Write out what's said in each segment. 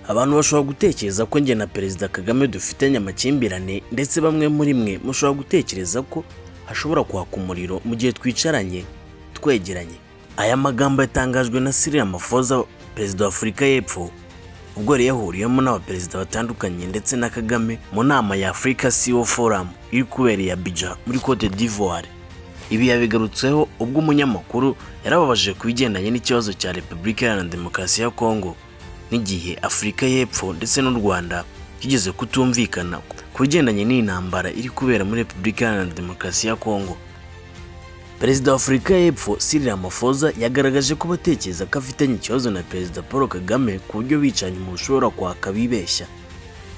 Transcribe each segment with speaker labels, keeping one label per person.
Speaker 1: Abantu bashobora gutekereza ko njye na Perezida Kagame dufitanye amakimbirane, ndetse bamwe muri mwe mushobora gutekereza ko hashobora kwaka umuriro mu gihe twicaranye twegeranye. Aya magambo yatangajwe na Cyril Ramaphosa, Perezida wa Afurika y'Epfo, ubwo yari yahuriyemo n'abaperezida batandukanye ndetse na Kagame mu nama ya Africa CEO Forum iri kubera i Abidjan muri Cote d'Ivoire. Ibi yabigarutseho ubwo umunyamakuru yarababajije ku bigendanye n'ikibazo cya Repubulika Iharanira Demokarasi ya Kongo, n'igihe Afurika y'Epfo ndetse n'u Rwanda kigeze kutumvikana ku bigendanye n'iyi ntambara iri kubera muri Repubulika Iharanira Demokarasi ya Kongo. Perezida wa Afurika y'Epfo Cyril Ramaphosa yagaragaje ko batekereza ko afitanye ikibazo na Perezida Paul Kagame ku buryo bicaranye umuriro ushobora kwaka bibeshya.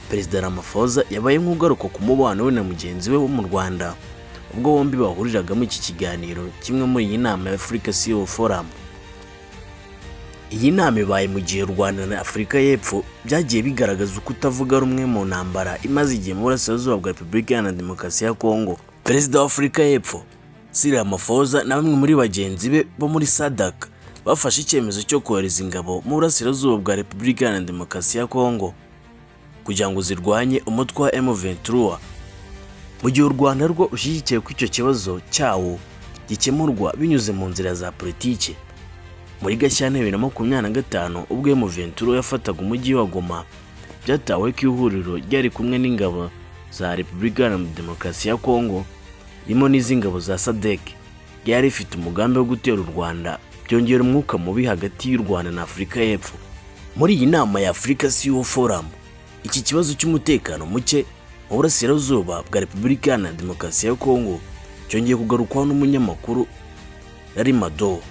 Speaker 1: Perezida Ramaphosa yabaye nk'ugaruka ku mubano we na mugenzi we wo mu Rwanda ubwo bombi bahuriraga muri iki kiganiro kimwe muri iyi nama ya Africa CEO Forum. Iyi nama ibaye mu gihe u Rwanda na Afurika y'Epfo byagiye bigaragaza ukutavuga rumwe mu ntambara imaze igihe mu burasirazuba bwa Repubulika Iharanira Demokarasi ya Kongo. Perezida wa Afurika y'Epfo Cyril Ramaphosa na bamwe muri bagenzi be bo muri SADC bafashe icyemezo cyo kohereza ingabo mu burasirazuba bwa Repubulika Iharanira Demokarasi ya Kongo kugira ngo zirwanye umutwe wa M23, mu gihe u Rwanda rwo rushyigikiye ko icyo kibazo cyawo gikemurwa binyuze mu nzira za politiki. Muri Gashyantare 2025, ubwo M23 yafataga umujyi wa Goma, byatawe ko ihuriro ryari kumwe n'ingabo za Repubulika Iharanira Demokarasi ya Kongo ririmo n'iz'ingabo za SADC ryari rifite umugambi wo gutera u Rwanda, byongera umwuka mubi hagati y'u Rwanda na Afurika y'Epfo. Muri iyi nama ya Africa CEO Forum, iki kibazo cy'umutekano muke mu burasirazuba bwa Repubulika Iharanira Demokarasi ya Kongo cyongeye kugarukwaho n'umunyamakuru Larry Madowo.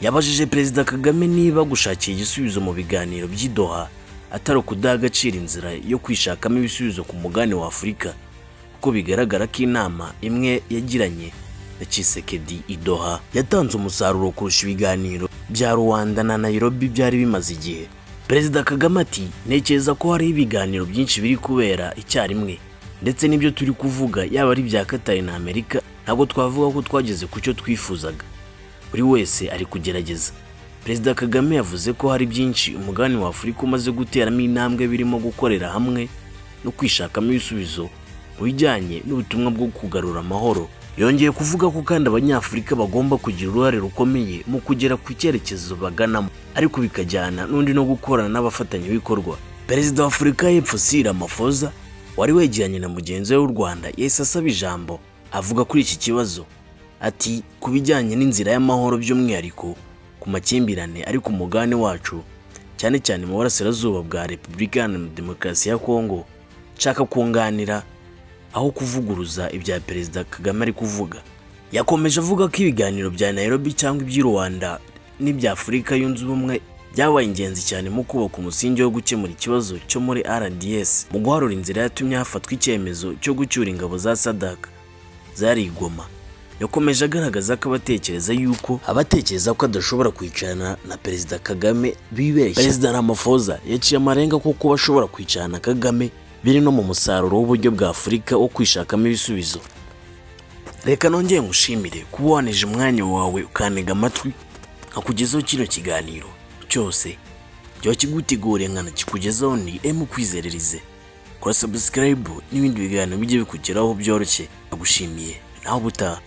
Speaker 1: Yabajije Perezida Kagame niba gushakira igisubizo mu biganiro by'i Doha atari ukudaha agaciro inzira yo kwishakamo ibisubizo ku mugabane wa Afurika, kuko bigaragara ko inama imwe yagiranye na Tshisekedi i Doha yatanze umusaruro kurusha ibiganiro bya Luanda na Nairobi byari bimaze igihe. Perezida Kagame ati: "Ntekereza ko hariho ibiganiro byinshi biri kubera icyarimwe, ndetse n'ibyo turi kuvuga, yaba ari ibya Katari na Amerika, ntabwo twavuga ko twageze ku cyo twifuzaga. Buri wese ari kugerageza." Perezida Kagame yavuze ko hari byinshi umugabane wa Afurika umaze guteramo intambwe, birimo gukorera hamwe no kwishakamo ibisubizo mu bijyanye n'ubutumwa bwo kugarura amahoro. Yongeye kuvuga ko kandi Abanyafurika bagomba kugira uruhare rukomeye mu kugera ku cyerekezo baganamo, ariko bikajyana n'undi no gukorana n'abafatanyabikorwa. Perezida wa Afurika y'Epfo Cyril Ramaphosa wari wegeranye na mugenzi we w'u Rwanda yahise asaba ijambo, avuga kuri iki kibazo. Ati: "Ku bijyanye n'inzira y'amahoro, by'umwihariko ku makimbirane ari ku mugabane wacu, cyane cyane mu burasirazuba bwa Repubulika Iharanira Demokarasi ya Kongo, nshaka kunganira aho kuvuguruza ibya Perezida Kagame ari kuvuga." Yakomeje avuga ko ibiganiro bya Nairobi cyangwa iby'i Luanda n'ibya Afurika Yunze Ubumwe byabaye ingenzi cyane mu kubaka umusingi wo gukemura ikibazo cyo muri RDC, mu guharura inzira yatumye hafatwa icyemezo cyo gucyura ingabo za SADC zari i Goma. Yakomeje agaragaza ko abatekereza ko adashobora kwicarana na Perezida Kagame bibeshya. Perezida Ramaphosa yaciye amarenga ko kuba ashobora kwicarana na Kagame biri no mu musaruro w'uburyo bwa Afurika wo kwishakamo ibisubizo. Reka nongere ngushimire kuba waneje umwanya wawe ukantega amatwi nkakugezaho kino kiganiro cyose. Jya kiguteguriye nkanakikugezaho ni emu kwizererize. Kora subscribe n'ibindi biganiro bijye bikugeraho byoroshye. Nagushimiye, naho ubutaha.